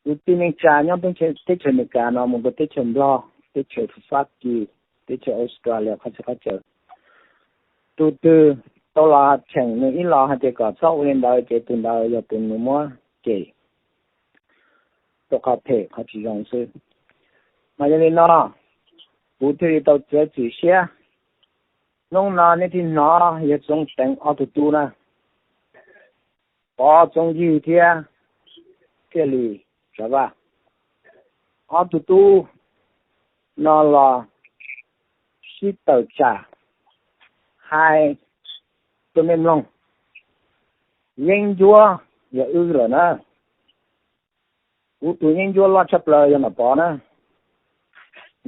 Tus tij neej tsa nyob teb chaws Amelikas no mus rau teb chaws Nplog, teb chaws Fab Kis, teb chaws Australia qhov txhia qhov chaw, tus twg tau los cheem nws ib los hais tias kom txhob ua li ntawd ces tus ntawd yog tus nws muab cem rau qhov phem qhov tsis zoo xwb. Mas yog li no kuv thiaj li tau txiav txim siab. Hnub no nej thiaj hnov yog Txoov Teev ob tug tub na, Pov Txoov Ywg thiab Txiaj Lis Tsav Vaj, ob tug tub no los sib tawm tsam hais rau nej mloog. Yeeb ncuab yog wb lawm na. Kuv tus yeeb ncuab loj tshaj plaws yog Nom Pov na.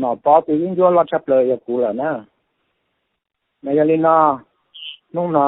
Nom Pov tus yeeb ncuab loj tshaj plaws yog kuv lawm na. Mas yog li no, hnub no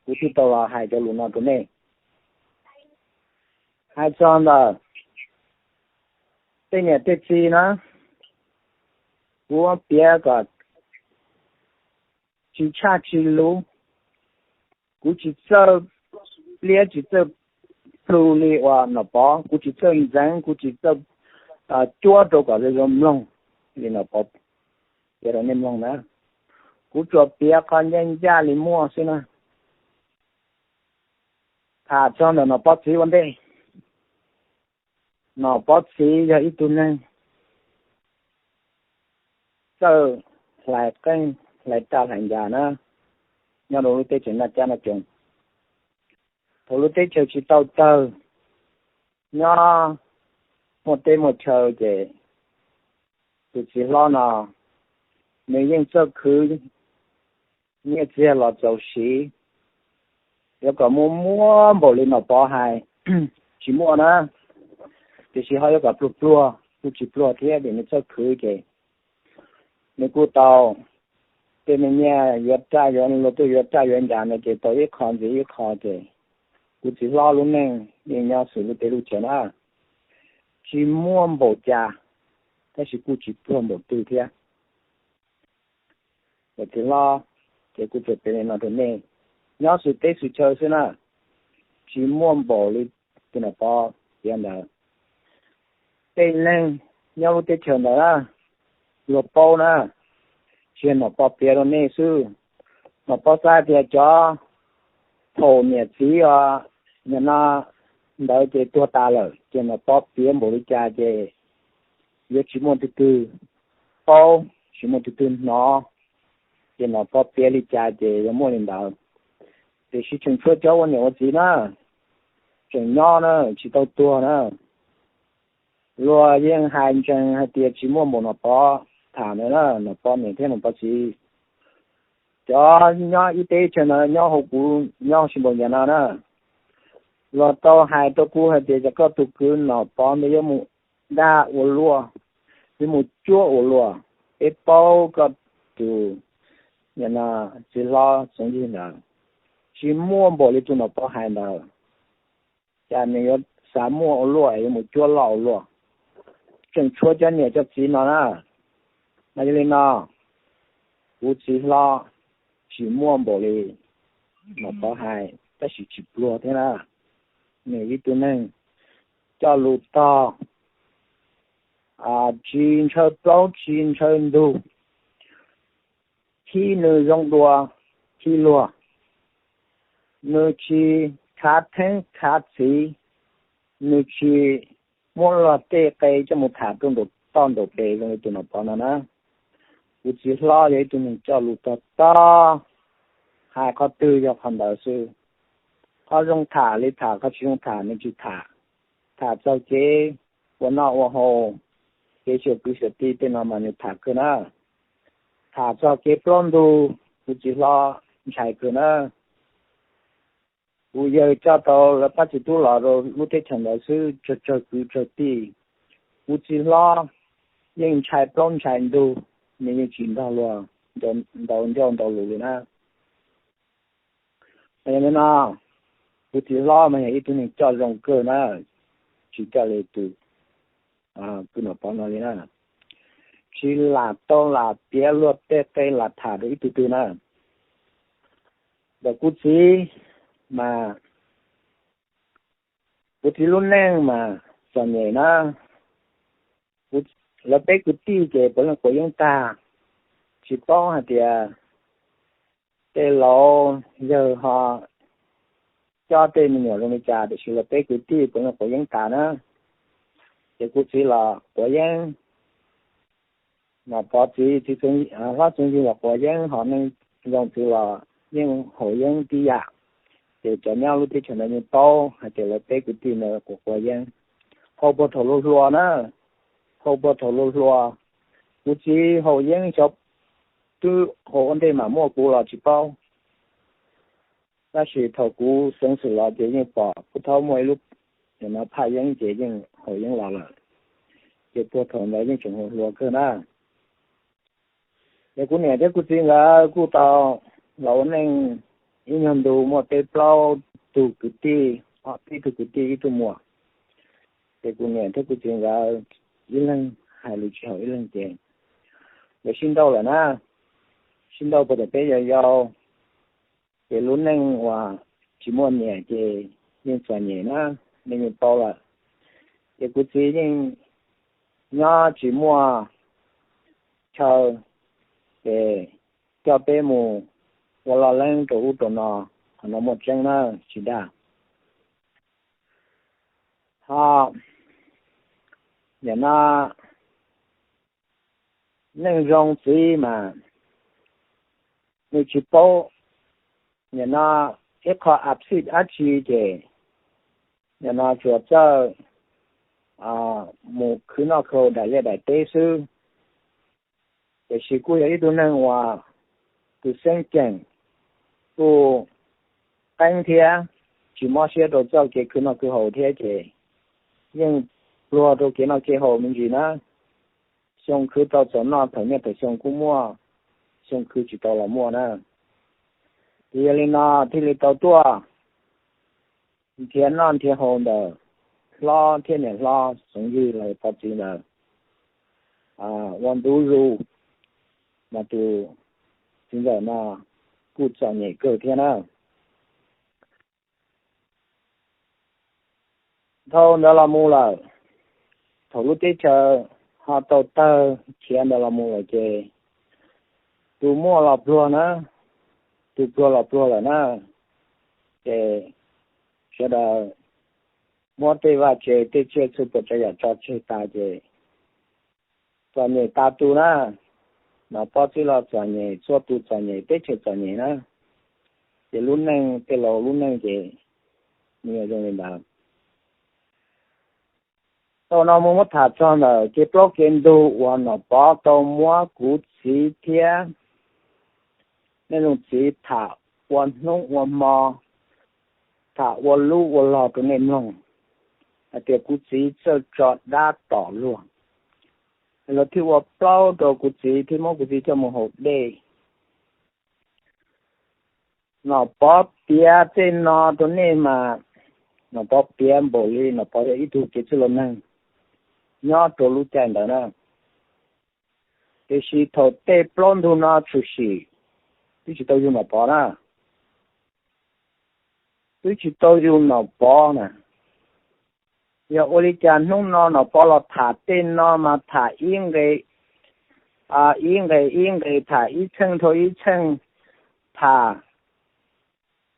kuv thiaj tau los hais cov lus no rau nej. Hais txog ntawm tej niam tej txiv na, kuv piav kom tsis tshaj tsis luv. Kuv tsis txawj liab tsis txawj plhu li uas Nom Pov, kuv tsis txawj ntxeev, kuv tsis txawj cuab rau kom zoo zoo mloog li Nom Pov piav rau nej mloog na. Kuv tsuas piav qhov ncaj ncaj li muaj xwb na. Tham txog ntawm Nom Pov txiv ua ntej. Nom Pov txiv yog ib tug neeg txawj hlais qeej hlais raj hlais ncas na, nyob rau lub teb chaws Naj Cab Naj Coos. Thaum lub teb chaws tsis tau tawg, nyob muaj teb muaj chaw ces tus txiv hlob no nws yeej txawj khwv nyiaj txiag los txaus siv. Yuav kom muaj muaj npaum li Nom Pov hais tsis muaj na, tiam sis ho yuav kom pluag pluag kuj tsis pluag thiab vim nws txawj khwv ces nws kuj tau tej me nyiaj yuav raj yuav, luag tuaj yuav raj yuav ncas no ces tau ib qho ntxiv ib qho ces kuv txiv hlob lub neej yeej nyob xws lub teb lub chaw na, tsis muaj npaum cas, tab sis kuj tsis pluag npaum twg thiab. Yog txiv hlob, ces kuv tsuas piav li no rau nej, nyob xws teb xws chaw xwb na, tsis muaj npaum li tus Nom Pov piav ntawd. Tej neeg nyob lub teb chaws ntawd na, luag paub na, tsis yog Nom Pov piav rau nej xwb. Nom Pov xav tias cov thaum niam txiv os, nim no ntawd ces tuag tas lawm ces Nom Pov piav npaum li cas ces yuav tsis muaj tus twg paub, tsis muaj tus twg hnov, ces Nom Pov piav li cas ces yuav muaj li ntawd. Tiam sis tseem tshuav cov ua niam ua txiv na, tseem nyob na, tsis tau tuag na, luag yeej hais ntsees hais tias tsis muaj npaum Nom Pov tham ntawd na, Nom Pov niam thiab Nom Pov txiv. Cov nyob ib teb chaws ntawd nyob hauv kuv nyob tsis npaum nim no na, luag tau hais rau kuv hais tias koj tus kwv Nom Pov ntawd yuav mus dag ua luaj, yuav mus cuab ua luaj. Peb paub koj tus, nim no, txiv hlob Txoov Ywg ntawd tsis muaj npaum li tus Nom Pov hais ntawd. Cas nws yuav xav muaj ua luaj es yuav mus cuab loj ua luaj? Tseem tshuav cov niam cov txiv no na. Mas yog li no, kuv txiv hlob tsis muaj npaum li Nom Pov hais tab sis tsis pluag thiab na. Nws ib tug neeg coj lus tog, tsis ntshaw plaub tsis ntshaw ntug, khib nws zoo dua khib luag. Nws tsis khav theeb khav txiv, nws tsis muab luag tej qe coj mus tham rau nraum toj nraum pes zoo li tus Nom Pov no na. Kuv txiv hlob yog ib tug neeg coj lus tog tog, hais qhov twg yog qhov ntawd xwb. Qhov zoo tham li tham, qhov tsis zoo tham nws tsis tham. Tham txog kev ua noj ua haus, kev xyuam kwv xyuam tij tej no mas nws tham kawg na. Tham txog kev plaub ntug, kuv txiv hlob ntshai kawg na. Kuv yawg coj tau lawv pab txiv tub los rau lub teb chaws ntawd xwb, tsawg tsawg kwv tsawg tij, kuv txiv hlob yeej ntshai plaub ntshai ntug, nws yeej tsis nrog luag ntau ncauj ntau lus li na. Yog li no, kuv txiv hlob mas yog ib tug neeg coj zoo kawg na, tsis coj li tus kwv Nom Pov no li na. Tsis lam tau lam piav luag tej qe lam tham rau ib tug twg na. Ntawm kuv txiv mas, kuv txiv lub neej mas txom nyem na. Kuv, lawv peb kwv tij ces puav leej quav yeeb tag. Tsis paub hais tias tej laus yawg ho coj tej me nyuam zoo li cas, tiam sis lawv peb kwv tij puav leej quav yeeb tas na. Ces kuv txiv los quav yeeb, Nom Pov txiv, txiv, hlob Txoov Yug los quav yeeb, ho neej zoo txiv los yeej haus yeeb tib yam. Ces cov nyob lub teb chaws ntawd yeej paub hais tias lawv peb kwv tij ntawd quav quav yeeb, haus puag thaum hluas hluas na, haus puag thaum hluas hluas. Kuv txiv haus yeeb xyov twb haus ua ntej mam muaj kuv los tsis paub, tab sis thaum kuv xeev xwm los ces yeej pom kuv thaub muaj ib lub phaj yeeb ces yeej haus yeeb los lawm. Ces puag thaum ntawd yeej tseem hluas hluas kawg na. Ces kuv niam thiab kuv txiv nkawd kuj tau los ua neej ib nyuag ntu, muaj peb plaub tug kwv tij, ob peb tug kwv tij ib tug muam. Ces kuv niam thiab kuv txiv nkawd ib leeg hais lus tsis haum ib leeg ces nkawd sib nrauj lawm na. Sib nrauj puag thaum peb yau yau, ces lub neej uas tsis muaj niam ces yeej txom nyem na, nej yeej paub lawm. Ces kuv txiv yeej nyob tsis muaj chaw, ces coj peb mus ua loj leeb rau ub rau no, qhov no muaj tseeb na, tsis dag. Ho nim no neej zoo txiv mas nws tsis paub, nim no ib qho a pxij dab tsi ces nim no tsuas txawj mus khwv noj khwv haus daim liaj daim teb xwb. Tiam sis kuj yog ib tug neeg uas tus xeeb ceem kuj qeeb thiab tsis mob siab rau txoj kev khwv noj khwv haus thiab ces yeej pluag rau kev noj kev haus me ntsis na. Xyoo khwv tau txaus noj thaum niaj thaum xyoo kuj muaj, xyoo khwv tsis tau los muaj na. Ces yog li no thiaj li tau tuaj nrhiav noj nrhiav haus ntawm hlob thiab niam hlob Txoov Yig los yog Pov txiv ntawd ua ntu zus, mas tus txiv ntxawm no kuj txom nyem kawg thiab na. Dhau ntawd los mus lawm, thaum lub teb chaws ho tau tawg khiav ntawd los mus lawm ces tus muaj los pluag na, tus pluag los pluag lawm na, ces sawv daws muab tej vaj tse tej tsiaj txhu puas tsav yam tso tseg tas ces txom nyem tas tus na. Nom Pov txiv los txom nyem, txhua tus txom nyem, teb chaws txom nyem na. Ces lub neej, tej laus lub neej ces nws zoo li ntawd. Thaum no mus muab tham txog ntawm kev plaub kev ntug uas Nom Pov tau muab kuv txiv thiab Neej Looj txiv tham ua hnub ua hmo, tham ua lub ua log rau nej mloog, hais tias kuv txiv txawj tso dab tom luag, lawv thiaj ua plaub rau kuv txiv thiab muab kuv txiv coj mus haus dej. Nom Pov piav tej no rau nej mas, Nom Pov piav npaum li Nom Pov yog ib tug kev txwj laus neeg nyob rau lub caij ntawd na. Tiam sis thaum tej plaub ntug no tshwm sim, twb tsis tau yug Nom Pov na, twb tsis tau yug Nom Pov na. Yog ua li cas hnub no Nom Pov los tham tej no mas tham ib nqe, ib nqe ib nqe, tham ib txheej dhau ib txheej, tham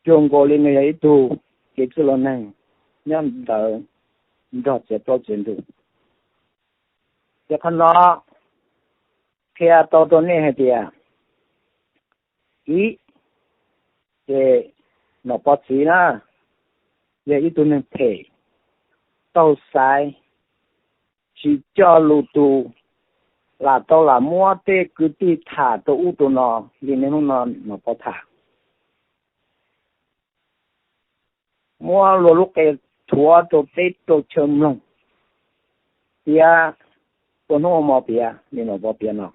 cuag nkaus li nws yog ib tug kev txwj laus neeg nyob ntawd nrog txiav plaub txiav ntug. Ces qhov no qhia tau rau nej hais tias, ib, ces Nom Pov txiv na yog ib tug neeg phem, taug xaiv, tsis coj lus tus, lam tau lam muab tej kwv tij tham rau ub rau no li niaj hnub no Nom Pov tham, muab luag lub qe thuav rau peb rau chaw mloog, piav ua hnub ua hmo piav li Nom Pov piav no.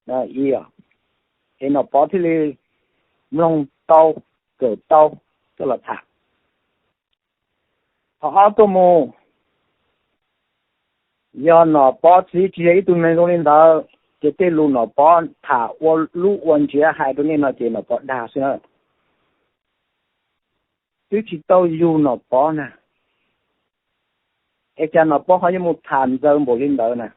Ib, es Nom Pov thiaj li mloog tau, kawm tau, coj los tham. Qhov ob tuaj mus, yog Nom Pov txiv tsis yog ib tug neeg zoo li ntawd ces tej lus Nom Pov tham ua lub ua ntsiav hais rau nej no ces Nom Pov dag xwb na. Twb tsis tau yug Nom Pov na, Es cas Nom Pov ho yuav mus tham ntxaws npaum li ntawd na?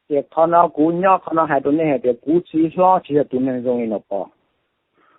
Ces qhov no kuv nyob qhov no hais rau nej hais tias kuv txiv hlob tsis yog tus neeg zoo li Nom Pov.